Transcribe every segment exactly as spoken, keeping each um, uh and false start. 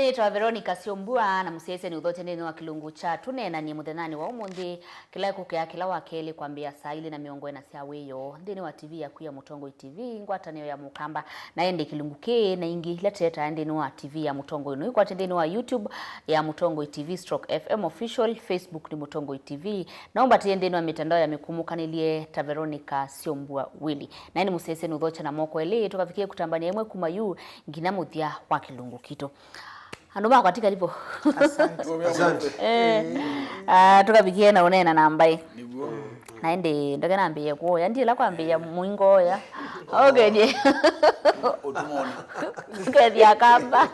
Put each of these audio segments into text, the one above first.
Nĩtawa Veronica Syombua, na mũsyaĩĩsya nĩ ũthokya nthĩnĩ wa kĩlungu kya Tũneenanie mũthenyanĩ wa ũmũnthĩ, kĩla kĩkũkĩa kĩla wa kelĩ kwambĩĩa saa ilĩ na mĩongo ĩna sya wĩoo, nthĩnĩ wa T V yaku ya Mũtongoi T V, ngwatanĩo ya Mũkamba. Na ĩndĩ kĩlungu kĩĩ na ingĩ ila tũetaa nthĩnĩ wa T V ya Mũtongoi, no ikwate nthĩnĩ wa YouTube ya Mũtongoi T V stroke F M Official, Facebook nĩ Mũtongoi T V, na ũmbatĩe nthĩnĩ wa mĩtandao ya mĩkũmũkanĩlye ta Veronica Syombua Willy. Na ĩndĩ mũsyaĩĩsya nĩ ũthokya na moko elĩ, tũkavikĩe kũtambania ĩmwe kuma yu nginya mũthya wa kĩlungu kitũ. Andũ makwa ti kalivo. Asante. Asante. Eh, ah, tũkavikie na ũneena na mbaĩ. Nĩw'o. Na ĩndĩ ndoke nambĩĩe kuoya. Ndiĩla kwambĩĩa mũingo oya. Okay, ndiĩ. Ũtũmona. Ngethia kamba.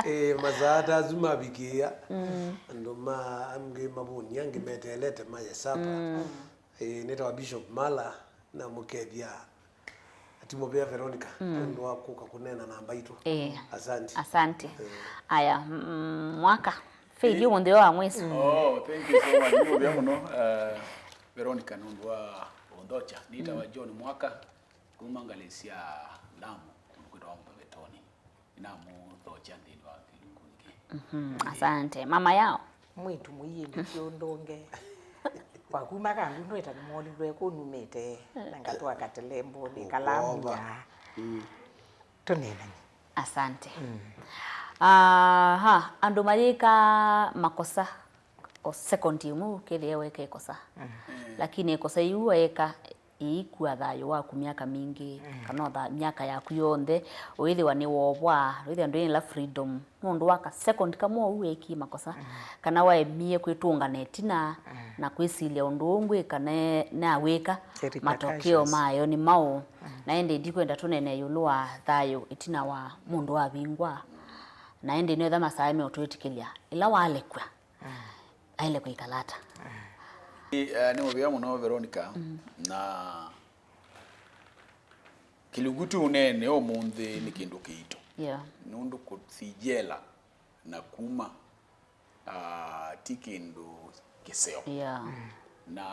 Eh, masaa ta asu mavikĩĩa. Andũ ma angĩ mavũni, angĩ meteelete maye sapa. Eh, nĩtawa Bishop Mala na mũkethia Ati mũvea Veronica, nũndũ wa kũka kũneena na mbaitũ. Eh. Asante. Asante. Eh. Aya, mm, Mwaka. Faith, ũmũnthĩ wa mwĩso. Oh, thank you so much. Nĩ mũvea mũno, uh, Veronica, nũndũ wa ũnthokya. Nĩtawa John Mwaka, kuma ngalĩ sya Lamu, kũndũ kwĩtawa Mũthovetoni. Nĩnamũthokya nthĩnĩ wa kĩlungu kĩĩ. Mhm, asante. Mama yao. Mwĩtu mũiĩndĩ ti ũndũnge. Wakuma kangu nwĩta nĩmwonilwe kũu numĩte, na ngatw'a katelembo, nĩkalamunya. Tũneenany'e. Asante. Aha, andũ mayĩka makosa o second ĩmwe ũkethĩa weka ĩkosa. Lakini ĩkosa yu waeka ĩikua thayũ waku myaka mingĩ, kana o tha-, myaka yaku yonthe, ũĩthĩwa nĩwoovwa, ũĩthĩwa ndwĩ na freedom, nũndũ wa ka second kamwe ũu weekie makosa, kana waemie kwĩtũngana ĩtina, na kwĩsilya ũndũ ũũ ngwĩka ne-, nawĩka, matokeo mayo nĩ maũ. Na ĩndĩ ndikwenda tũnene ĩũlũ wa thayũ ĩtina wa mũndũ wavingwa, na ĩndĩ nĩwetha masaa meũtwĩtĩkĩlya, ĩla walekw'a, aĩle kwĩkala ata? Ĩ, eh, nĩ mũvea mũno, Veronica, na kĩlungu tũũneene ũmũnthĩ nĩ kĩndũ kĩito. Yeah. Nũndũ kũthi jela na kuma, ah, ti kĩndũ kĩseo. Yeah. Na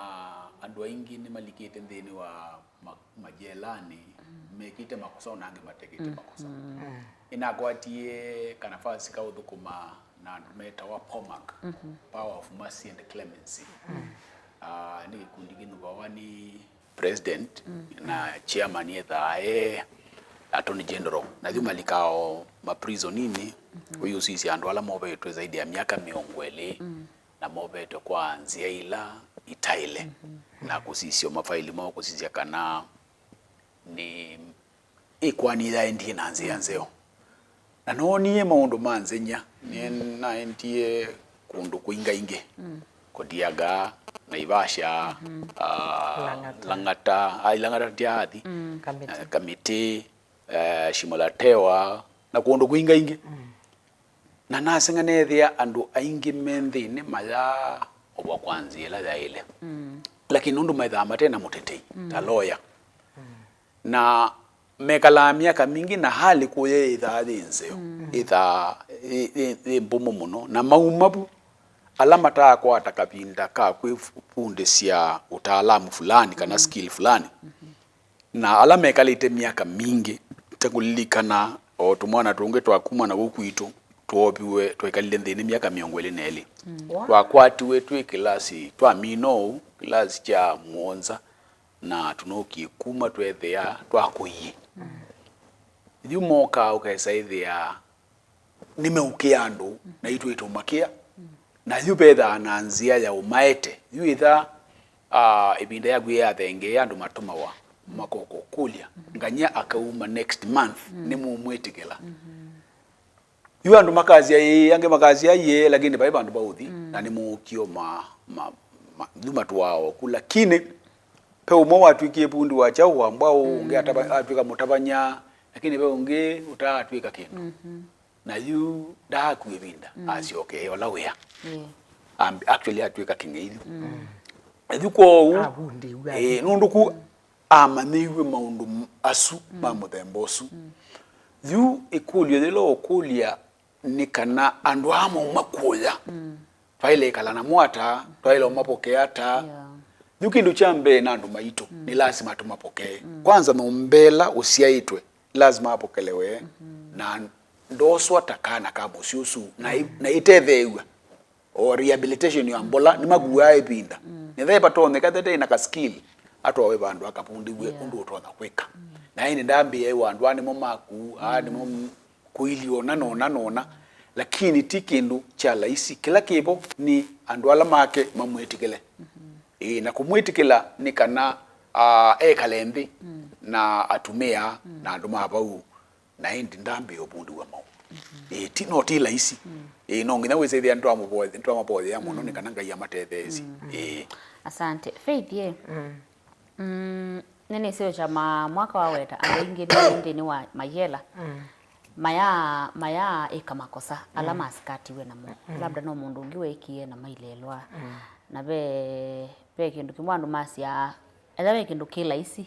andũ aingĩ nĩmalikĩte nthĩnĩ wa ma-, majelanĩ, mekĩte makosa, ona angĩ matekĩte makosa. Nĩnakwatie kanafasi ka ũthũkũma na andũ metawa POMAC, Power of Mercy and Clemency. Ah, nĩ kĩkundi kĩnũvawa nĩ president, na chairman ethaa e attorney general. Na yu malikaa o maprisoninĩ, ũyũsisya andũ ala movetwe zaidi ya myaka mĩongo ĩlĩ, na movetwe kwa nzĩa ila itaĩle, na kũsisya mafaili moo, kũsisya kana nĩ ĩkoani yaendie na nzĩa nzeo. Na noonie maũndũ ma nzenya, nĩnaendie kũndũ kwĩngaingĩ, Kodiaga, Naivasha, ah, Lang'ata. Lang'ata, ai, Lang'ata ndiathi, Kamiti. Eh, Kamiti, eh, Shimo la Tewa, na kũndũ kwĩngaingĩ. Na naseng'a neethĩa andũ aingĩ me nthĩnĩ mayaawa kwa nzĩa ĩla yaĩle. Lakini nũndũ methĩawa mate na mũtetei, ta lawyer. Na mekalaa myaka mingĩ, na hali kũya yĩthaa yĩ nzeo, yĩthaa yĩ, yĩ, yĩ mbũmũ mũno. Na mauma vu, ala mataakwata kavinda ka kwĩvundĩsya ũtaalamu fulani kana skill fulani, na ala mekalĩte myaka mingĩ, ta kũlilikana o tũmwana tũngĩ twa kuma na kũu kwitũ, twooviwe, twekalile nthĩnĩ myaka mĩongo ĩlĩ na ĩlĩ. Twakwatiwe twĩ kĩlasi, twamina ũu, kĩlasi kya mũonza, na tũnookie kuma tweethĩa twakũie. Yu mookaa ũkesa ĩthĩa nĩmeũkĩa andũ, naitũ ĩtũmakĩa. Na yu vethaa na nzĩa ya ũmaete. Yu ĩtha, ah, ĩvinda yaku yathengeea, andũ matũmawa, makoka ũkũlya. Ngany'a akauma next month, nĩmũmwĩtĩkĩla. Yu andũ makasya ĩĩ, angĩ makasya iee, lakini vai vandũ va ũthi, na nĩ mũũkio ma, ma, ma, yu matũaa oku. Lakini ve ũmwe watw'ĩkie vundi wa kyaũ, wa mbwaũ, ũngĩ atava-, atw'ĩka mũtavany'a, lakini ve ũngĩ ũtaatw'ĩka kĩndũ. Na yu ndaaku ĩvinda, asyoke ola wĩa. Ambi-, actually atw'ĩka kĩng'ei yu. Yu kwoou, eh, nũndũ ku amanyĩiw'e maũndũ m-, asu ma mũthemba ũsu. Yu ĩkũlyo yĩla ũkũlya nĩ kana andũ aa mauma kũya, twaĩle ĩkala namo ata, twaĩle ũmapokea ata? Yu kĩndũ kya mbee na andũ maitũ, nĩ lasima tũmapokee. Kwanza, nyũmba ĩla ũsyaĩtwe, lasima apokelewe na ndoswa ta kana ka mũsyĩ ũsu, na ĩ-, na ĩtetheew'a. O rehabilitation ya mbola, nĩmakuaa ĩvinda. Nĩthaĩ vatonyeka tete ĩna ka skill, atwawe vandũ akavundĩw'e ũndũ ũtonya kwĩka. Na ĩndĩ ndambĩĩa ĩwa andũ aa nĩmo makuu, aa nĩmo m-, kũilyĩ ona nona nona, lakini ti kĩndũ kya laisi. Kĩla kĩvo nĩ andũ ala make mamwĩtĩkĩle. Ĩĩ, na kũmwĩtĩkĩla nĩ kana, ah, ekale nthĩ na atumĩa na andũ ma vau, na ĩndĩ ndambĩĩa ũvundĩw'a maũndũ. Ĩĩ, ti, no ti laisi. Ĩĩ, no nginya wĩsĩthĩa nĩtwamũvoye-, nĩtwamavoyea mũno nĩ kana Ngai amatetheesye. Ĩĩ. Asante. Faith, ye. Mm, nĩnĩsĩ ũkya ma-, mwaka wa weta, andũ aingĩ me nthĩnĩ wa mayela. Maya, maya ĩka makosa ala masikatiwe namo. Labda no mũndũ ũngĩ weekie na mailelwa. Na ve, ve kĩndũ kĩmwe andũ masyaa, ethĩwa ve kĩndũ kĩ laisi,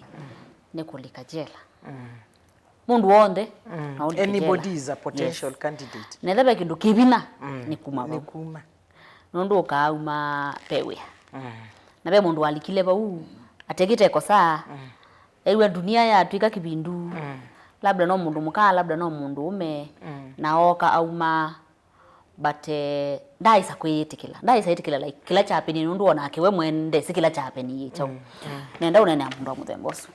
nĩ kũlika jela. Mũndũ w'onthe no ũlike jela. Anybody is a potential candidate. Na ethĩwa ve kĩndũ kĩ vinya, nĩ kuma vau. Nĩ kuma. Nũndũ ũkaauma ve wĩa. Na ve mũndũ walikile vau, atekĩte ĩkosa, ew'a dunia yatw'ĩka kĩvindu, labda no mũndũ mũka, labda no mũndũ ũme, na ooka auma, but, eh, ndaaĩsa kwĩyĩtĩkĩla. Ndaaĩsa ĩtĩkĩla, like, kĩla kyapenie, nũndũ onake we mwene ndesĩ kĩla kyapenie kyaũ. Nenda ũneenea mũndũ wa mũthemba ũsu.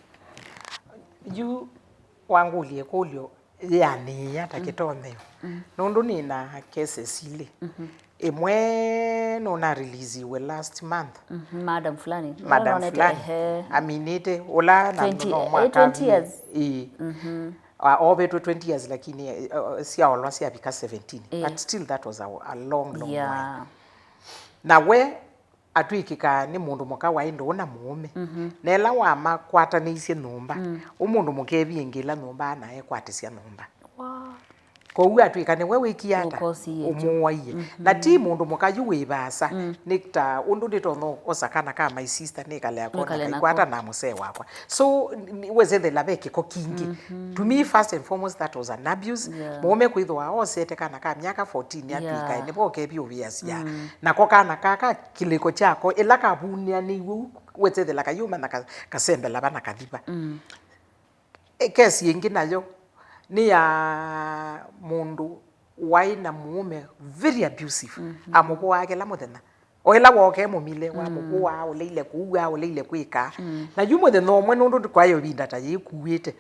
Yu wangũlya ĩkũlyo yĩanĩĩa ta kĩtonyeo. Nũndũ nĩ na cases ilĩ. Ĩmwe nũna releasiwe last month. Madam fulani. Madam fulani. Aminĩte ũla na twenty, no eh, mwaka twenty years. Ĩĩ. Oovetwe twenty years, lakini, eh, eh, syaolwa syavika seventeen. But still that was a, a long, long while. Na we atw'ĩkĩkaa nĩ mũndũ mũka waĩ ndũũ na mũũme. Na ĩla wamakwatanĩisye nyũmba, ũ mũndũ mũka evingĩla nyũmba na ekwatĩsya nyũmba. Kwoou atw'ĩka nĩwe wĩkie ata? Ũmũaie. Na ti mũndũ mũka yu wĩ vaasa, nĩ ta ũndũ ndĩtonya osa kana ka my sister nĩkale akona kaikwata na mũsee wakwa. So, wesethela ve kĩko kingĩ. To me, first and foremost, that was an abuse. Mũũme kwĩthĩwa osete kana ka myaka fourteen atw'ĩkae nĩvo ũkevia ũvĩasya. Nako kana kaka kĩlĩko kyako, ĩla kavunĩanĩiw'e ũu, wetethela kayũma na ka-, kasembela vana kathiva. Ĩ, kesi ĩngĩ nayo nĩ ya mũndũ waĩ na mũũme very abusive. Amũkũaa kĩla mũthenya. O ĩla wooka emũmile, wamũkũaa, ũleile kũua, ũleile kwĩka. Na yu mũthenya ũmwe nũndũ kwaĩ ĩvinda ta yĩkuĩte.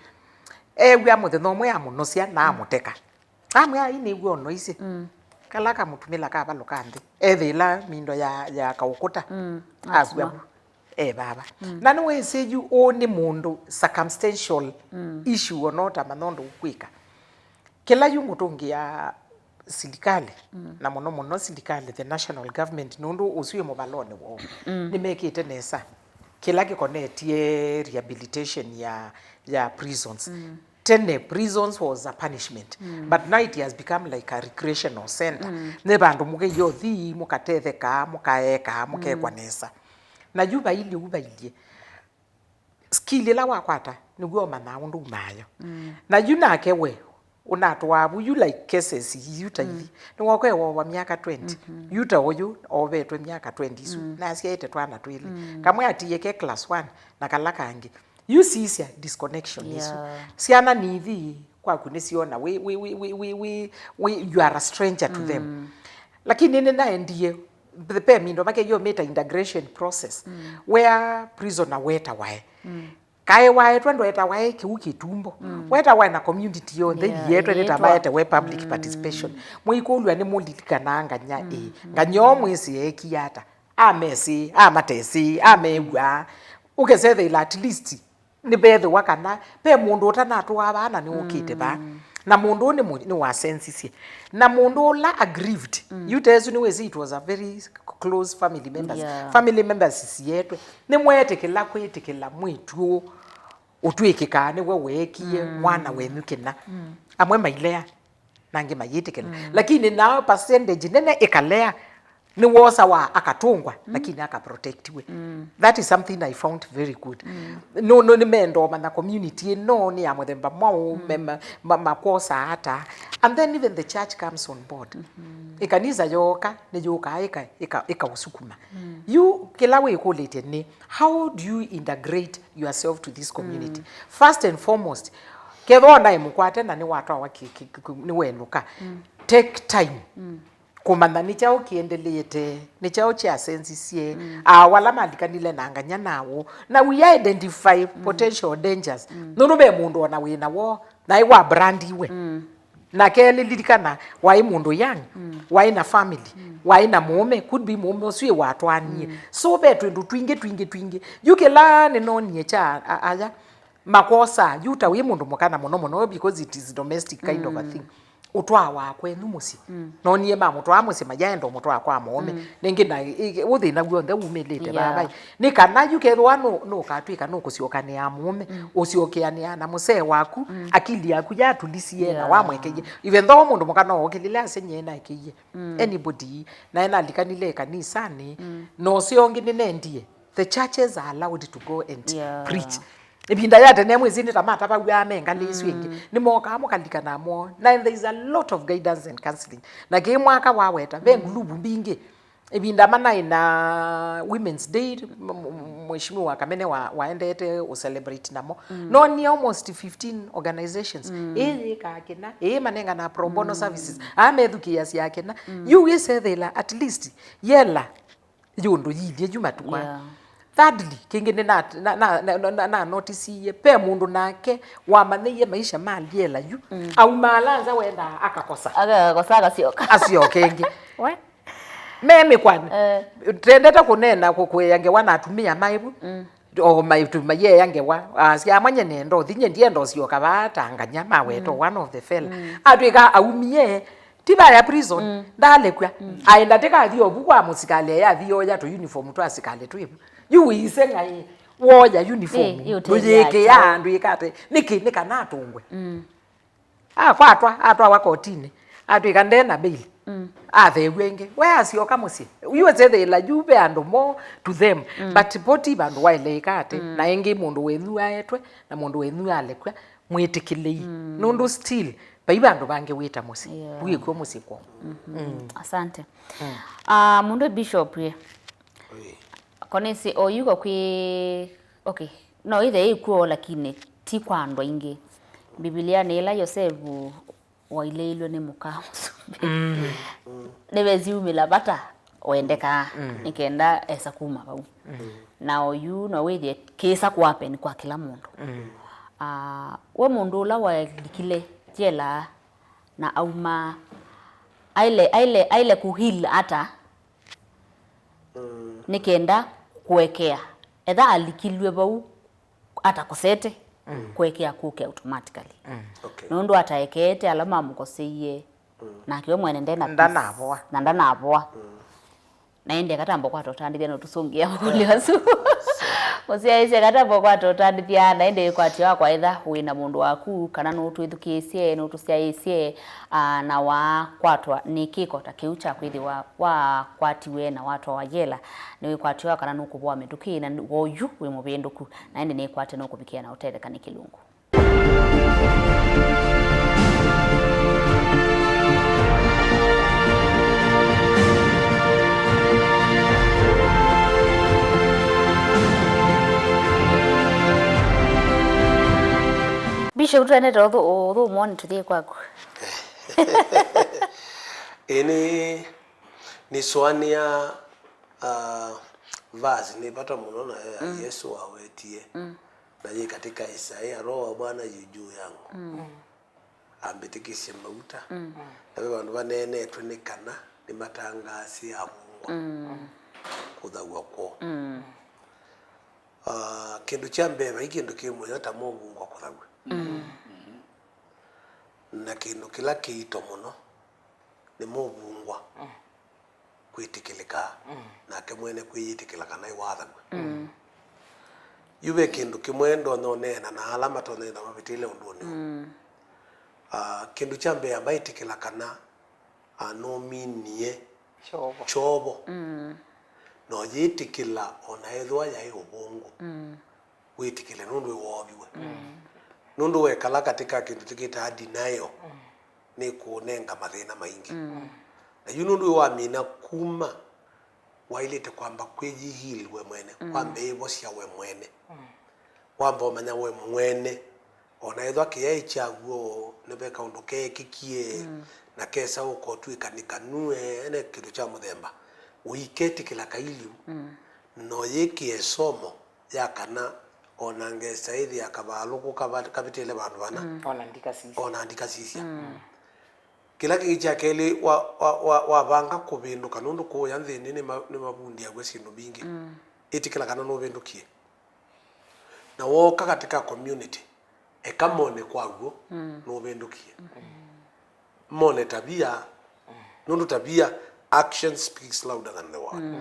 Ew'a mũthenya ũmwe amũnũsya na amũteka. Amwĩa, "Ai, nĩw'o ũnoisye." Kala kamũtumĩla kavalũka nthĩ. Ethĩĩla mindo ya, ya kaũkũta. Akw'a vu. E vava. Na nĩwĩsĩ yu ũũ nĩ mũndũ circumstantial issue, ona ũtamanya ũndũ ũkwĩka. Kĩla yu ngũtũngĩa silikalĩ, na mũno mũno silikalĩ, the national government, nũndũ ũsu wĩ mũvalonĩ woo, nĩmekĩte nesa kĩla kĩkonetye rehabilitation ya, ya prisons. Tene, prisons was a punishment, but now it has become like a recreational center. Nĩ vandũ mũkĩia ũthi, mũkatetheka, mũkaeka, mũkekwa nesa. Na yu vailyĩ ũu vailyĩ, skill ĩla wakwata, nĩw'o ũmanyaa ũndũ umaayo. Na yu nake we, ũnatũaa vu, yu like cases yu ta ithi. Nĩwoka ewowa myaka twenty. Yu ta ũyũ, ovetwe myaka twenty isu. Na asyaĩte twana twĩlĩ. Kamwe atiie ke class one, na kala kangĩ. Yu sisya disconnection isu. Syana nithi kwaku nĩsyona, we, we, you are a stranger to them. Lakini nĩnaendie, ve mindo makeyomĩta integration process, where prisoner wetawae. Kaĩ waetwe ndwetawae kĩu kĩtumbo. Wetawae na community yonthe ĩyetwe nĩ ta maetewe public participation. Mũikũlw'a nĩmũlilikanaa nganya ĩ. Nganya o mwĩsĩ eekie ata? Amesĩ, amatesĩ, amew'a. Ũkesethĩla at least nĩvethĩwa kana ve mũndũ ũtanatũaa vaa na nĩũkĩte vaa. Na mũndũ ũũ nĩ mũ-, nĩwasensisye. Na mũndũ ũla aggrieved, yu ta ĩsu nĩwĩsĩ it was a very close family members. Family members sietwe. Nĩmweetĩkĩla kwĩtĩkĩla mwĩĩtu ũũ ũtw'ĩkĩkaa nĩwe weekie mwana wenyu kĩna. Amwe mailea, na angĩ mayĩtĩkĩla. Lakini nao percentage nene ĩkalea, nĩwosawa akatũngwa, lakini akaprotectiwe. That is something I found very good. No, no, nĩmendoo mana community ĩno nĩ ya mũthemba mwaũ, me-, ma-, ma-, makwosaa ata. And then even the church comes on board. Ĩkanisa yooka, nĩyũkaa ĩka-, ĩka-, ĩkaũsukuma. Yu kĩla wĩkũlĩtye nĩ, how do you integrate yourself to this community? First and foremost, Ethĩwa onaĩ mũkwate na nĩwatwawa ki- ki- ki- nĩwenũka, take time kũmanya nĩ kyaũ kĩendeleete, nĩ kyaũ kyasenzisye. Aa, wala malikanile na nganya nawo, na we identify potential dangers, nũndũ ve mũndũ ona wĩna woo naĩ wa brandiwe. Na kelĩ, lilikana, waĩ mũndũ young, waĩ na family, waĩ na mũũme, could be mũũme ũsu ĩwatwanie. So ve twĩndũ twingĩ twingĩ twingĩ. Yu kĩla nĩnonie kya a- aya makosa, yu ta wĩ mũndũ mũkana mũno mũno, because it is domestic kind of a thing. Ũtwawa kwenyu mũsyĩ. Nonie mamũtwaa mũsyĩ, mayaenda ũmũtwaa kwa mũũme. Nĩngĩ na ĩ- ũthĩna w'onthe wumĩlĩte vava. Yeah. Nĩ kana yu kethĩwa nũ- nũkatw'ĩka nũkũsyokanĩa mũũme, ũsyokeanĩa na mũsee waku, akili yaku yatulisiye na wamwekeie. Even though mũndũ mũka no okĩlile asye nyie naekeie anybody, nae nalikanile kanisanĩ, na ũseo ũngĩ nĩnendie, the churches are allowed to go and preach. Ĩvinda ya tene mwĩsĩ nĩ ta matavaw'aa me ngalĩ isu ingĩ, nĩmokaa mũkalika namo, na there is a lot of guidance and counseling. Na kĩ mwaka waweta ve nguluvu mbingĩ. Ĩvinda manaĩ na Women's Day, m- m- Mheshimiwa Kamene wa- waendete ũcelebrate namo. Nonie almost fifteen organizations. Ĩĩ yĩkaa kĩna, ĩĩ manengana pro bono services, aa methukĩĩasya kĩna. Yu wĩsethĩla at least yela yũndũ yilye yu matukũ aa. Yeah. Thirdly, kĩngĩ nĩ na- na- na- na- na- na- nanotisiie pe mũndũ nake wamanyĩie maisha ma lyela yu, aumaala nza wendaa akakosa. Akakosa akasyoka. Asyoka ĩngĩ. We? Me mĩkwani. Eh. Tendete kũneena kũkũĩa ngewa na atumĩa maivu. O maitu mayeea ngewa, asya amanye nenda ũthi, nye ndienda ũsyoka vaa ta nganya maweta one of the fella. Atwĩka aumie, ti vaya prison, ndalekw'a. Aenda tĩkathi ovu kwa mũsikalĩ, eyathi yoya tũ uniform twa asikalĩ twĩvu. Yu wĩise ng'aĩ, woya uniform, ĩ, ĩ, ũtethya ndũyĩkĩaa, kyaũ? Ndũyĩkate. Nĩkĩ? Nĩ kana atũngwe. Akwatwa, atwawa kotinĩ, atwĩka nde na bail. Atheew'a ĩngĩ. We asyoka mũsyĩ. Yu ũsethĩĩla yu ve andũ more to them. But po ti vandũ waĩle ĩka atĩ. Na ĩngĩ mũndũ wenyu aetwe, na mũndũ wenyu alekw'a, mwĩtĩkĩlei. Nũndũ still, vai vandũ vangĩ wĩta mũsyĩ. Yeah. Wĩkw'o mũsyĩ kwoo. Asante. Ah, mũndũ bishop ye. Konesi oyuko kwĩ, okay. No ithe ĩkw'o lakini ti kwa andũ aingĩ. Mbivilia nĩ ĩla Yosevu wailĩilwe nĩ mũka mũsumbĩ. Nĩvesiumĩla vata wendekaa, nĩ kenda esa kuma vau. Na oyu no wĩthĩe kĩsa kũapeni kwa kĩla mũndũ. Ah, we mũndũ ũla walikile jela na auma, aile, aile, aile kũheal ata? Nĩ kenda kũekea. Etha alikilw'e vau atakosete, kũekea kũke automatically. Okay. Nũndũ ataekeete ala mamũkoseie, nake we mwene ndena peace. Ndanavoa. Na ndanavoa. Na ĩndĩ akatamba kwata ũtandĩthya na ũtũsũngĩa makũlyo asu. Mũsyaĩĩsye akatamba kwata ũtandĩthya, na ĩndĩ wĩkwatyo wakwa etha wĩ na mũndũ waku, kana nũtwĩthukĩĩsye, nũtũsyaĩĩsye, aa, na wakwatwa nĩ kĩko ta kĩu kya kwĩthĩwa wakwatiwe na watwawa yela, nĩ wĩkwatyo wakwa kana nũkũvoa mĩtũkĩ, na nĩ- woyu wĩ mũvĩndũku, na ĩndĩ nĩkwate nũkũvikĩa na ũtetheka nĩ kĩlungu. Bishop, tũendete ũthũ- ũthũmũonĩ tũthiĩ kwaku. Ĩĩ, nĩ nĩsũanĩa, ah, verse nĩ vata mũno na ya Yesũ wawetie, na yĩ katika Isaia, "Roho wa Bwana yu juu yangu, ambĩtĩkĩsye mauta." Na ve vandũ vaneenetwe nĩ kana nĩmatangaasĩe avũngwa kũthaw'a kwoo. Ah, kĩndũ kya mbee, vai kĩndũ kĩ mũyo ta mũvungwa kũthaw'a. Na kĩndũ kĩla kĩito mũno nĩ mũvungwa kwĩtĩkĩlĩka, nake mwene kwĩyĩtĩkĩla kana ĩwathaw'a. Yu ve kĩndũ kĩmwe ndonya ũneena na ala matonya ĩtha mavĩtĩle ũndũnĩ ũũ. Ah, kĩndũ kya mbee, amba ĩtĩkĩla kana, ah, nũminie kyovo. Kyovo. Na ũyĩtĩkĩla o na ethĩwa yaĩ ũvũngũ. Wĩtĩkĩle nũndũ wĩwooviwe. Nũndũ wekala katika kĩndũ tũkĩtaa denial, nĩkũũnenga mathĩna maingĩ. Na yu nũndũ wĩwamina kuma, waĩlĩte kwamba kwĩyĩheal we mwene, wambe ĩvosya we mwene. Wamba ũmanya we mwene O na ethwa kĩyaĩ kyaw'o nĩ ve kaũndũ keekĩkie, na kesa ũkotw'ĩka nĩ kanue, ene kĩndũ kya mũthemba, ũiketĩkĩla kailiu, no yĩkĩe somo ya kana o na ngesa ĩthĩa kavalũkũ kava- kavĩtĩle vandũ vana, Mm. Ona ndikasisya. O na ndikasisya. Kĩla kĩngĩ kya kelĩ, wa- wa- wa- wavanga kũvĩndũka, nũndũ kũũya nthĩnĩ nĩma- nĩmavundiaw'a syĩndũ mbingĩ. Ĩtĩkĩla kana nũvĩndũkie. Na wooka katĩ ka community, eka mone kwaw'o nũvĩndũkie. Mone tavia, nũndũ tavia, action speaks louder than the word.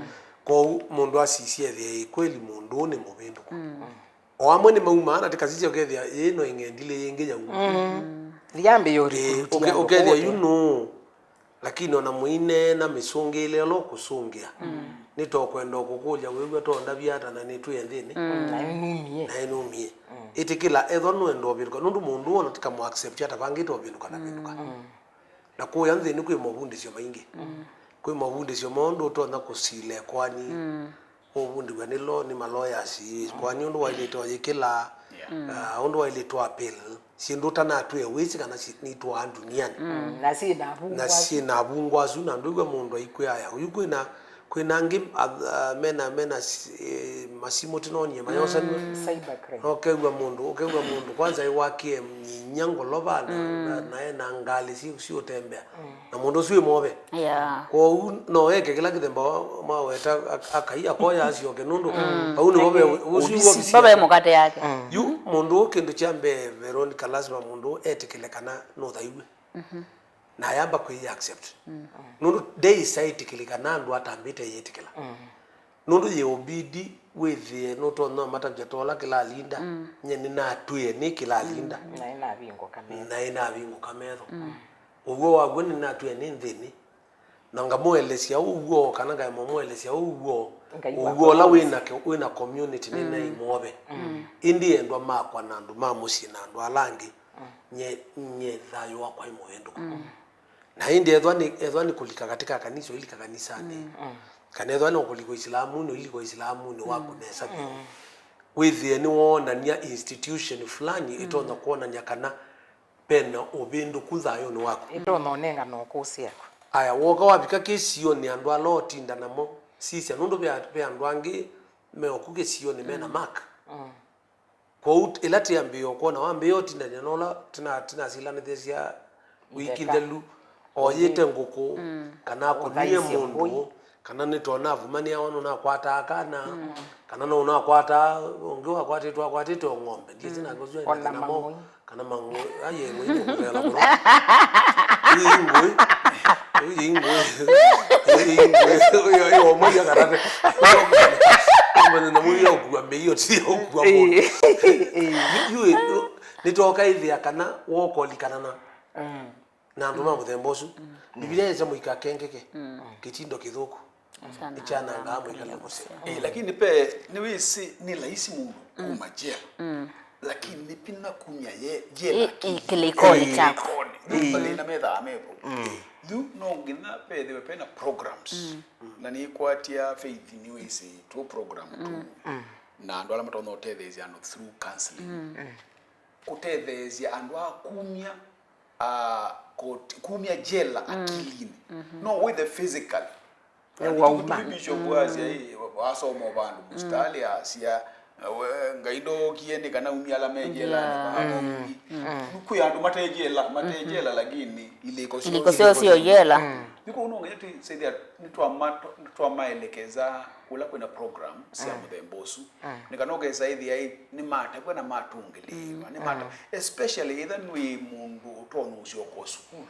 Kwoou mũndũ asisye ethĩa ĩ kweli mũndũ ũũ nĩ mũvĩndũku. O amwe nĩmaumaa na tĩkasisya ũkethĩa yĩĩ no ĩng'endilĩ yĩngĩ yauma. Yambĩĩa Ĩĩ, ũrikurutia ũke- andũ ũkethĩa kũte. Yu nũũ? Lakini ona mũineena mĩsũngĩĩle ĩla ũkũsũngĩa, nĩtokwenda ũkũkũlya wĩw'a tondavya ata na nĩtwĩe nthĩnĩ. Na nĩnumie. Na nĩnumie. Ĩtĩkĩla ethwa nũenda ũvĩndũka, nũndũ mũndũ wona tĩkamũ accept atavangĩte ũvĩndũka ndavĩndũka. Na kũya nthĩnĩ kwĩ movundĩsyo maingĩ. Kwĩ movundĩsyo moo ndũtonya kũsila ĩkoani. Ũvundĩw'a nĩ lo- nĩ ma lawyers, kwani ũndũ wailĩte ũyĩkĩla, ah, ũndũ wailĩte appeal, syĩndũ ũtanatwĩe wĩsĩ kana si- nitwaa nduniani. Na syĩ na vungwa. Na syĩ na vungwa asu, na ndwĩw'a mũndũ aikwĩa aya. Ũyu kwĩna, kwĩna angĩ, ah, ah, mena, mena si- eh, masimũ tinonie mayosanw'e. Cybercrime. Na ũkew'a mũndũ, ũkew'a mũndũ kwanza ĩwakie nyinya ngolova na, na, na ena ngalĩ si- siũtembea. Na mũndũ ũsu wĩ move. Yeah. Kwoou no eke kĩla kĩthemba wa- maweta ak- akai akoya asyoke nũndũ vau nĩvo ve- ũsu nĩvo ovisi Baba e yake. Mũkate yake. Yu mũndũ ũũ kĩndũ kya mbee, Veronica, lazima mũndũ ũũ etĩkĩle kana nũthaiw'e. Na ayamba kwĩ accept. Nũndũ ndeĩsa ĩtĩkĩlĩka na andũ atambĩte yĩtĩkĩla. Nũndũ yĩ ũbidi wĩthĩe nũtonya matavya tola kĩlalinda, nye nĩnatwĩe nĩ kĩlalinda. Na ĩnavingũka metho. Na ĩnavingũka metho. Ũw'o waw'o nĩnatwĩe nĩ nthĩnĩ. Na ngamũelesya ũw'o, kana ngaema ũmũelesya ũw'o, Ngai ũw'o ũla wĩ na ke- wĩ na community nĩ naimove. Ĩndĩ endwa makwa na andũ ma mũsyĩ na andũ ala angĩ, nye, nye thayũ wakwa ĩ mũvĩndũku. Na ĩndĩ ethwa nĩ, ethwa nĩ kũlika katĩ ka kanisa, ũilika kanisanĩ. Kana ethwa nĩ kũlika Ũisilamunĩ, ũilika Ũisilamunĩ waku nesa vyũ. Wĩthĩe nĩwoonany'a institution fulani ĩtonya kwonany'a kana ve na ũvĩndũku thayũnĩ waku. Ĩtonya ũnengana ũkũsĩ aku. Aya, woka wavika kĩsionĩ andũ ala ũtinda namo, sisya, nũndũ ve a- ve andũ angĩ me oku kĩsionĩ me na mark. Kwoou ĩla tĩambĩĩa ũkwona, wambĩĩa ũtindany'a na ũla tĩna- tĩnasilanĩthĩsya wiki nthelu, oyĩte ngũkũ, kana akũnie mũndũ, kana nĩtona avumanĩawa nũnakwataa kana, kana nũnakwataa ũngĩ wakwatĩtwe akwatĩte o ng'ombe, ndiĩsĩ nake ũsu ena thĩna mwaũ, kana mang'ũĩ, ai, ng'ũĩ nĩ kũthela mũno. Ĩĩ ngũĩ, ĩĩ ngũĩ, ĩĩ ngũĩ, ĩĩ omwe ya karate. Mwenye na mũi ya ũkua mĩio ti ya ũkua mũndũ. Yu- yu- nĩtoka ĩthĩa kana wokolikana na na andũ ma mũthemba ũsu. Mbivilia yasya mũikakengeke kĩtindo kĩthũku. Nĩkyanangaa mwĩkalĩle mũseo. Eh, lakini pe nĩwĩsĩ nĩ laisi mũno kuma jela. Lakini nĩ vinya kumya ye jela kĩlĩkonĩ kyaku. Mathĩna methaa mevo. Yu no nginya vethĩwe pena programs. Na nĩkwatya Faith nĩwĩsĩ two program tu. Na andũ ala matonya ũtetheesya andũ through counseling. Kũtetheesya andũ a kumya ah, koti, kumya jela akilinĩ. No wĩthe physically. Nĩ wauma. Bishop asya, "Ĩ, wasoma vandũ mũsitalĩ asya, we, Ngai ndookie nĩ kana umye ala me jela, nĩ kana umye." Kwĩ andũ mate jela, mate jela, lakini ilĩko syoo syo syo jela. Nĩko ũnongete sethia nĩtwamaelekeza kũla kwĩna program sya mũthemba ũsu. Nĩ kana ũkesa ĩthĩa ĩ, nĩmatavw'a na matũngĩlĩĩwa, nĩmata-, especially ĩtha nĩ mũndũ ũtonya ũsyoka sukulu.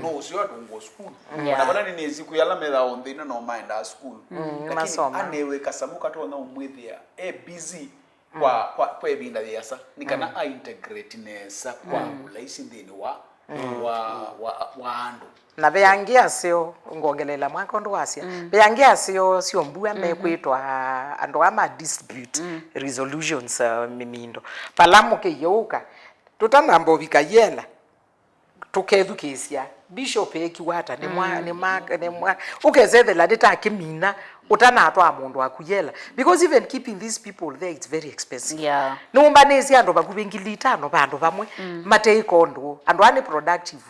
No ũseo atũngwa sukulu. Yeah. Na vala nĩnĩsĩ kwĩ ala methaa onthe ina no maendaa sukulu. Lakini anewe kasamũ katonya ũmwĩthĩa e busy kwa, kwa, kwa ĩvinda yĩasa. Nĩ kana a integrate nesa kwa ũlaisi nthĩnĩ wa, wa, wa, wa andũ. Na ve angĩ aseo, ngongeleela mwaka ũndũ wasya, ve angĩ aseo syo mbua mekwĩtwa andũ aa ma dispute resolutions, uh, mĩmindo. Vala mũkĩie ũka, tũtanamba ũvika yela, tũkethukĩĩsya, Bishop ekiwa ata, nĩ mwa, nĩ ma, nĩ mwa, ũkesethela nĩtakĩmina, ũtanatwaa mũndũ waku yela, because even keeping these people there, it's very expensive. Yeah. Nĩwũmbanĩsye andũ vakuvĩ ngili itano vandũ vamwe, mm, mateĩka ũndũ. Andũ aa nĩ productive.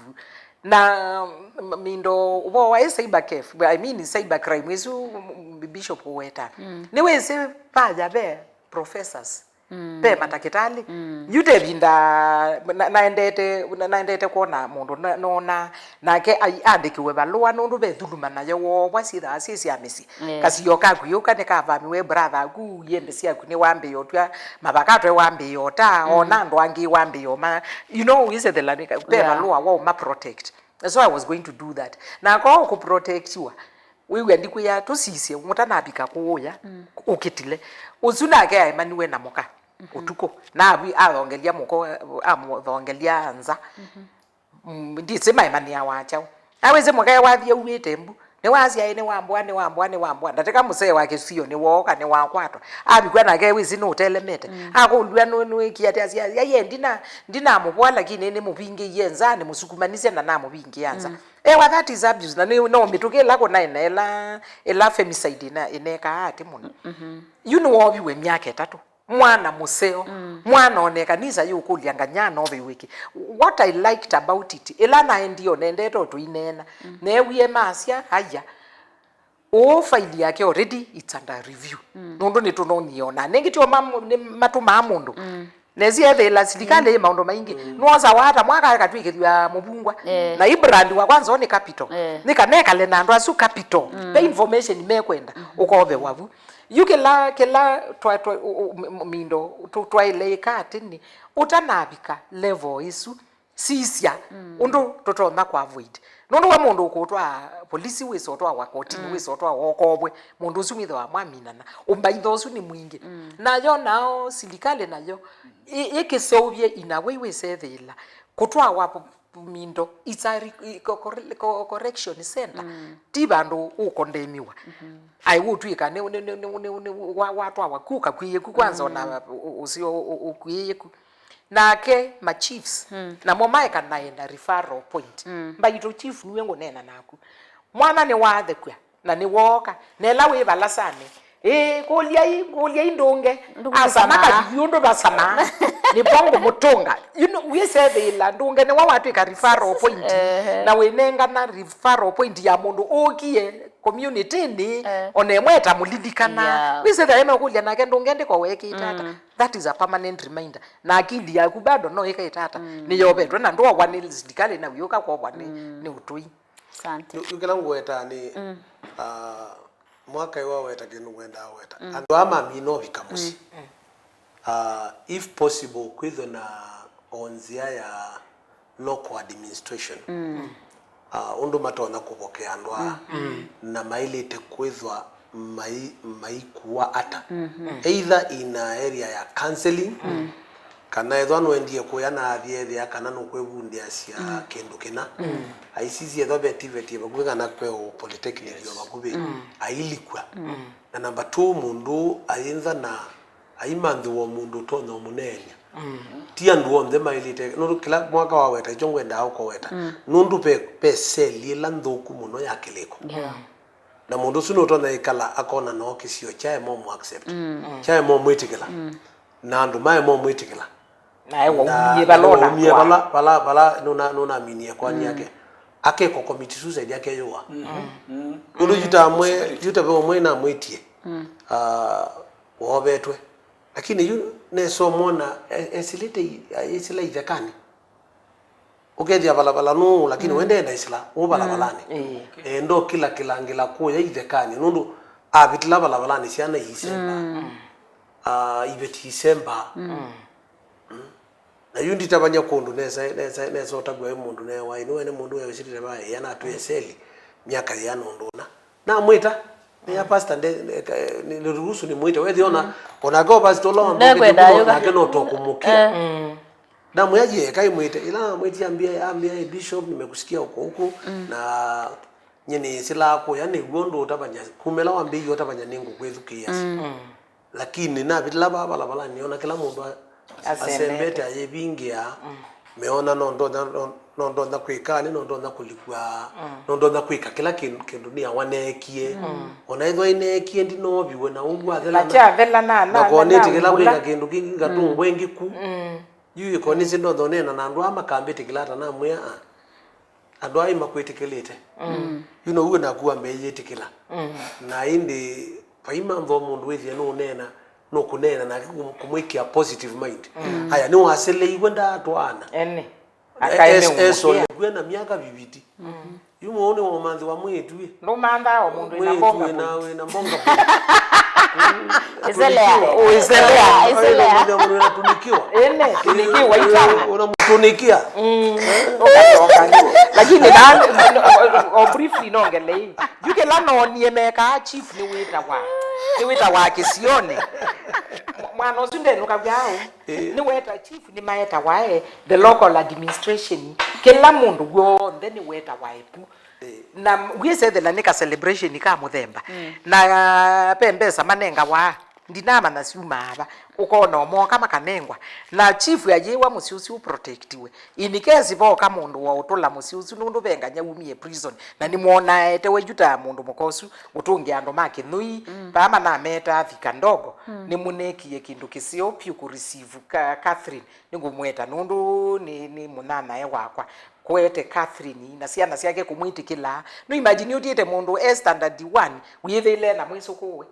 Na m- mindo ũvoo wa cyber cafe, I mean cyber crime, ĩsu, mm, Bishop ũweta. Mm. Nĩwĩsĩ vaya ve professors, mm, ve matakĩtalĩ. Mm. Yu te vinda na- naendete na- naendete kwona mũndũ na- nona nake ai- andĩkĩwe valũa nũndũ ve thuluma nayo woovwa syĩthaa syĩ sya mĩsyĩ. Yeah. Kasio kaku yũka nĩkavamiwe brother aku, iende syaku nĩwambĩĩa ũtw'a mavakatwe wambĩĩa ũta, mm, ona andũ angĩ wambĩĩa ũma, you know, wĩsethela nĩ ka- ve, yeah, valũa wa ũma protect. So I was going to do that. Na kwa kũprotectiwa, wĩw'a ndikwĩa tũsisye, mũtanavika kũũya, mm, ũkĩtile. Ũsu nake aemaniwe na mũka, mhm, ũtukũ. Na avi- athongelya mũko, amũthongelya nza. Mhm. Mm, ndisĩ maemanĩawa kyaũ. Awĩsĩ mũka wathi auĩte mbu. Nĩwasyaĩ nĩwambwa, nĩwambwa, nĩwambwa. Ndatĩka mũsee wa kĩsio nĩwooka, nĩwakwatwa. Avikwa nake wĩsĩ nũtelemete. Mm. Akũlw'a nũ- nũĩkie atĩ asya, "Yaye, ndina- ndinamũvoa, lakini nĩmũvingĩie nza, nĩmũsukumanisye na namũvingĩa nza." Mm. Ewa, that is abuse. Na nĩ- no mĩtũkĩ ĩla kũnaĩ na ĩla, ĩla femicide ĩna- ĩnekaa atĩ mũno. Mhm. Yu nĩwooviwe myaka ĩtatũ. Mwana mũseo. Mm. Mwana one kanisa yũkũlya nganya noveiwe kĩ. What I liked about it, ĩla naendie onendete ũtũineena. Mm. Neewie masya, aya, ũũ faili yake already it's under review. Mm. Nũndũ nĩtũnonie ona. Nĩngĩ tio mam- nĩ matũmaa mũndũ. Mm. Nesi ethĩĩla silikalĩ, mm, ĩ maũndũ maingĩ. Mm. Nwosawa ata mwaka akatw'ĩkĩthw'a mũvungwa. Eh. Na i brand wa kwanza nĩ capital. Eh. Nĩ kana ekale na andũ asu capital. Mm. Ve information mekwenda, mm, ũkovewa vu. Yu kĩla, kĩla twa- twa- ũ- ũ- m- m- mindo tũ- twaĩle ĩka atĩ nĩ ũtanavika level ĩsu. Sisya, mm, ũndũ tũtonya kũ avoid. Nũndũ we mũndũ ũkũtwaa polisi, wĩsa ũtwawa kotini, mm, wĩsa ũtwawa ũkovwe, mũndũ ũsu mwĩthĩwa mwaminana. Ũmbaitho ũsu nĩ mwingĩ. Mm. Nayo nao silikalĩ nayo ĩ- ĩkĩseũvye in a way wĩsethĩĩla kũtwawa po- mindo, it's a re- co- corre- co- correction center. Mm. Ti vandũ ũkondemiwa. Mhm. Ai ũtw'ĩka nĩ- nĩ- nĩ- nĩ- nĩ- nĩ- wa- watwawa ku kakwĩĩku kwanza, mm, ona ũ- ũsio ũ- ũkwĩĩku. Nake ma chiefs, mm, namo maekanae na referral point. Mm. Mbaitũ chief nue ngũneena naku. Mwana nĩwathekw'a na nĩwooka. Na ĩla wĩ valasanĩ, ĩĩ, kũlyai, kũlyai ndũnge. Ndũkũlĩka asama maa. Kavithi ũndũ vasamaa. Nĩvo ngũmũtũnga. You know, wĩsethĩĩla ndũnge nĩwe watw'ĩka referral point. Ehe. Na wĩnengana referral point ya mũndũ ũkie community-nĩ, eh, ona ĩmwe ĩtamũlilikana. Yeah. Wĩsethĩa ĩmekũlya nake ndũnge ndĩko wekĩte ata. Mm. That is a permanent reminder. Na akili yaku bado no ĩkaĩte ata. Mm. Nĩyovetwe na ndũawa nĩ silikalĩ na wĩũka kwovwa nĩ, mm, nĩ ũtũi. Asante. Yu- yu kĩla ngũwetaa nĩ, mm, ah, mwaka ĩwa weta kĩndũ ngwendaa weta. Mm. Andũ aa mamina ũvika mũsyĩ. Mm. Ah, if possible, kwĩthwe na o nzĩa ya local administration. Mm. Ah, ũndũ matonya kũvokea andũ aa. Mm. Na maĩlĩte kwĩthwa mai- maikua ata. Mhm. Either in a area ya counseling, mm, kana ethwa nũendie kũya na athi ethĩa kana nũkwĩvundĩasya, mm, kĩndũ kĩna. Mm. Aisisye ethwa vetivetie vakuvĩ kana kwe ũ polytechnic, yes, o vakuvĩ. Mm. Ailikw'a. Mm. Na number two, mũndũ ayĩntha na aimanthĩwa mũndũ ũtonya ũmũneeny'a. Mm. Ti andũ onthe maĩlĩte, nũndũ kĩla mwaka waweta, ĩkyo ngwendaa ũkoweta. Mm. Nũndũ ve, ve seli ĩla nthũku mũno ya kĩlĩko. Yeah. Na mũndũ ũsu nũtonya ĩkala akona no kĩsio kyaema ũmũ accept. Mm. Kyaema ũmwĩtĩkĩla. Mm. Na andũ maema ũmwĩtĩkĩla. Nae waumie vala ũnakwaa. Vala, vala, vala nũna- nũnaminie kwani, mm, yake. Akeko commit suicide akeyũa. Mm. Mm. Ũndũ, mm, yutamwe, yutave ũmwe namwĩtie. Mm. Ah, woovetwe. Lakini yu nesa ũmwona, e- esilĩte i- eisila ithekanĩ. Ũkethĩa valavala nũũ, lakini, mm, we ndeenda isila ũ valavalanĩ. Mm, ĩĩ. Enda ũkĩlakĩlangĩla kũya ithekanĩ, nũndũ avĩtĩla valavalanĩ syana iisemba. Mm. Ah, iveti isemba. Mm. Mm. Na yu nditavany'a kũndũ nesa, nesa, nesa ũtavw'a wĩ mũndũ newa, ĩnĩ we nĩ mũndũ weũsĩlĩte va ĩana atwĩe seli myaka yĩana ũndũ ũna. Namwĩta, nĩa pastor nde- nde- ka- nĩ- nĩruhusu nĩmwĩte. Wethĩa ona, mm, onake o pastor ũla wambũkĩte nake no tokũmũkĩa. Eh. Mm. Namwĩa, "Ye, kai mwĩte." Ĩla namwĩtie ambia, ambia, "Hey, Bishop, nimekusikia uko huku, mm, na nye nĩsĩlaa kũya, nĩw'o ũndũ ũtavany'a, kuma ĩla wambĩie ũtavany'a nĩngũkwĩthukĩĩasya." Mm. Mm. Lakini navĩtĩla vaa valavalanĩ, nĩona kĩla mũndũ a- asembete, asembete ayĩvingĩa. Mm. meona no ndonya, no, no ndonya kwĩka, nĩ no ndonya kũlikwa, no ndonya kwĩka kĩla kĩndũ, kĩndũ nĩawa neekie. Ona ĩthwa ĩneekie ndinoviwe na ũu athela na kyathela na, na, na, na konĩtĩkĩla kwĩka kĩndũ kĩngĩ ngatũngwa ĩngĩ ku. Yu ĩkonĩsye ndonya ũneena na andũ aa makambĩtĩkĩla ata namwĩa, "Ah, andũ aa makwĩtĩkĩlĩte." Yu no uwe naku wambĩĩie ĩtĩkĩla. Na ĩndĩ vai mantho mũndũ wĩthĩe nũũneena, nũkũneena nake kũm-, kũmwĩkĩa positive mind. Aya, nĩwaseleiwe ndaatwaana. Ene. Akaemeũmũkĩa. Esonekue na myaka viviti. Yu mũũ nĩ waũmanthĩwa mwĩĩtu ĩ. Ndũmanthaa o mũndũ wĩna mbonga wĩna, point. Wĩna mbonga point. Ĩselea. Ĩselea. Ĩselea. Mũndũ wĩna tunikiwa. Ene, tunikiwa itano. Unamtunikia. Ũkatonga. Lakini na, o, o, o briefly nongelei. Yu kĩla noonie mekaa chief nĩwĩtawa. Nĩwĩtawa kĩsionĩ. Mwana ũsu ndenũkavya au. Nĩweta chief nĩmaetawa e, the local administration. Kĩla mũndũ w'onthe nĩwetawa epu. Na wĩsethela nĩ ka celebration ka mũthemba. Na pe mbesa manengawa. Ndinamanya syumaa va. Ũkona o mooka makanengwa. Na chief ayĩwa mũsyĩ ũsu ũprotectiwe. In case voka mũndũ wa ũtũla mũsyĩ ũsu nũndũ ve nganya umie prison. Na nĩmwonaete we yu ta mũndũ mũka ũsu ũtũngĩa andũ ma kĩnũi. Vaa manameta thika ndogo. Nĩmũnekie kĩndũ kĩseo pyũ kũ receive Ka-, Catherine. Nĩngũmweta nũndũ nĩ, nĩ mũnanae wakwa. Kwete Catherine na syana syake kũmwĩtĩkĩla. No imagine ũtiĩte mũndũ e standard one, wĩthĩle na mwĩsũkũũe.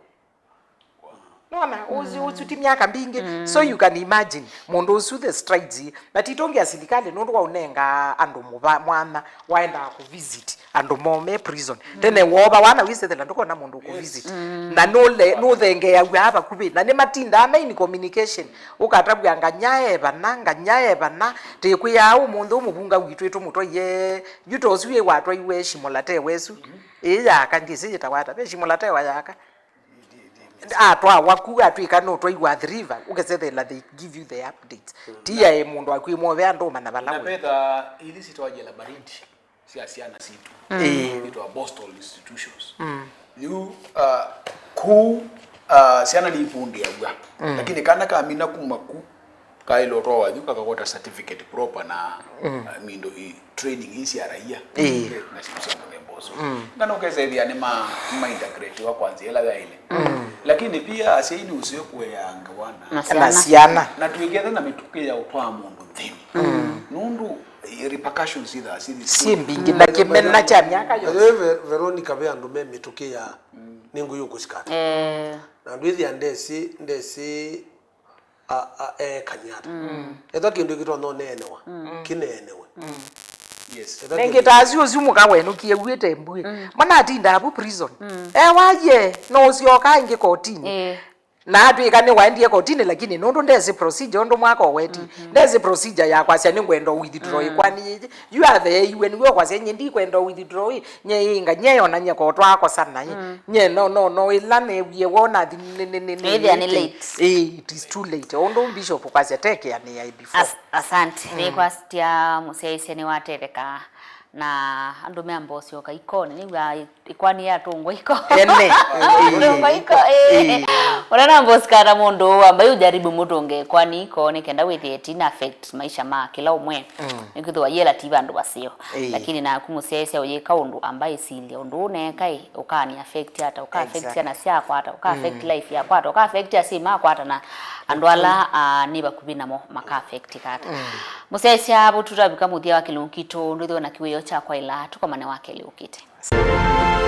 Nona, ũsu, ũsu ti myaka mbingĩ. So you can imagine, mũndũ ũsu the strides, na titũngĩa silikalĩ nũndũ wa ũnenga andũ mũva-, mwanya, waendaa kũvisit andũ moo me prison. Tene wova wana wĩsethela ndũkona mũndũ ũkũvisit. Na nũle-, nũthengeeaw'a aa vakuvĩ. Na nĩmatindaa me in communication. Ũkatavw'a nganya e vana, nganya e vana. Tĩkwĩaa ũmũnthĩ ũmũvunga witũ ĩtũmũtwaie. Yu ta ũsu ĩ watwaiwe Shimolatewa ĩsu. Ĩĩ yaka, ndyĩsĩ yĩtawa ata. Ve Shimolatewa yaka. Atwawa ku atwĩka nũtwaiwa Athi River, ũkesethela they give you the updates. Ti aĩ mũndũ akwĩ move andũ ũmanya vala na wĩ. Petha ili sitwaje labyrinth sya syana sitũ. Ĩĩ. Itwa Boston institutions. Yu, uh, ku, uh, syana nipundĩaw'a. Lakini kana kamina kuma ku, kaĩle ũtwawa yu kakakota certificate proper na, uh, mindo i training ii sya raia. Ĩĩ. Na syĩndũ sya mũthemba ũsu. Kana ũkesethĩa nĩ ma, ma integrate wa kwa nzĩa ĩla yaĩle. Lakini pia asyai nĩ ũseo kũeanga wana. Na syana. Na twĩkethe na mĩtũkĩ ya ũtwaa mũndũ nthĩnĩ. Nũndũ, eh, repercussions ithaa si mbingĩ na kĩmena kya myaka yonthe. Ve-, Ve-, Veronica, ve andũ me mĩtũkĩ ya nĩngũyũkũsikata. Eh. Na ndwĩthĩa ndesĩ, ndesĩ a, a, eekany'a ata. Ethwa kĩndũ kĩtonya ũneenewa, kĩneenewe. Yes. Ethwa nengĩ kĩndũ ta asu ũsu mũka wenũkie uĩte mbuĩ. Mwana atindaa vu prison. Ewaye, no ũsyoka ĩngĩ kotini. Eh. Na atwĩka nĩwaendie kotini, lakini nũndũ ndesĩ procedure ũndũ mwaka ũwetie. Ndesĩ procedure ya kwasya nĩngwenda withdraw ĩkwani yĩĩ. Yu atheeiwe nĩw'o kwasya, "Nye ndikwenda withdraw ĩ, nye ĩnga, nye ona nye kotwa akosana ĩ. Nye no, no, no, ĩla neewie wona thi nĩ, nĩ, nĩ, nĩ, ĩthĩa nĩ late. Ĩĩ, it is too late." Ũndũ Bishop kwasya, "Take care nĩ ya before." As-, asante. Nĩ kwasya mũsyaĩĩsya nĩwatetheka na andũ meamba ũsyoka ikoni, nĩw'a ĩkwani yatũngwa iko. Ene. Tũngwa iko, ĩĩ. Ĩĩ. Ũla nambosikana mũndũ wamba yu jaribu mũtũnge ĩkwani iko, nĩ kenda wĩthĩe tina affect maisha ma kĩla ũmwe. Nĩkwĩthĩwa yĩla ti vandũ vaseo. Ĩĩ. Lakini naku mũsyaĩĩsya ũyĩka ũndũ amba ĩsilye ũndũ ũneeka ĩ, ũkani affect ata, ũka affect syana syakwa ata, ũka affect life yakwa ata, ũka affect asyai makwa ata, na andũ ala, ah, nĩ vakuvĩ namo maka affect ata. Mũsyaĩĩsya, vau tũtavika mũthya wa kĩlungu kitũ, ndwĩthĩwe na kĩwĩoo kya kwaĩla, tũkomane wa kelĩ ũkĩte.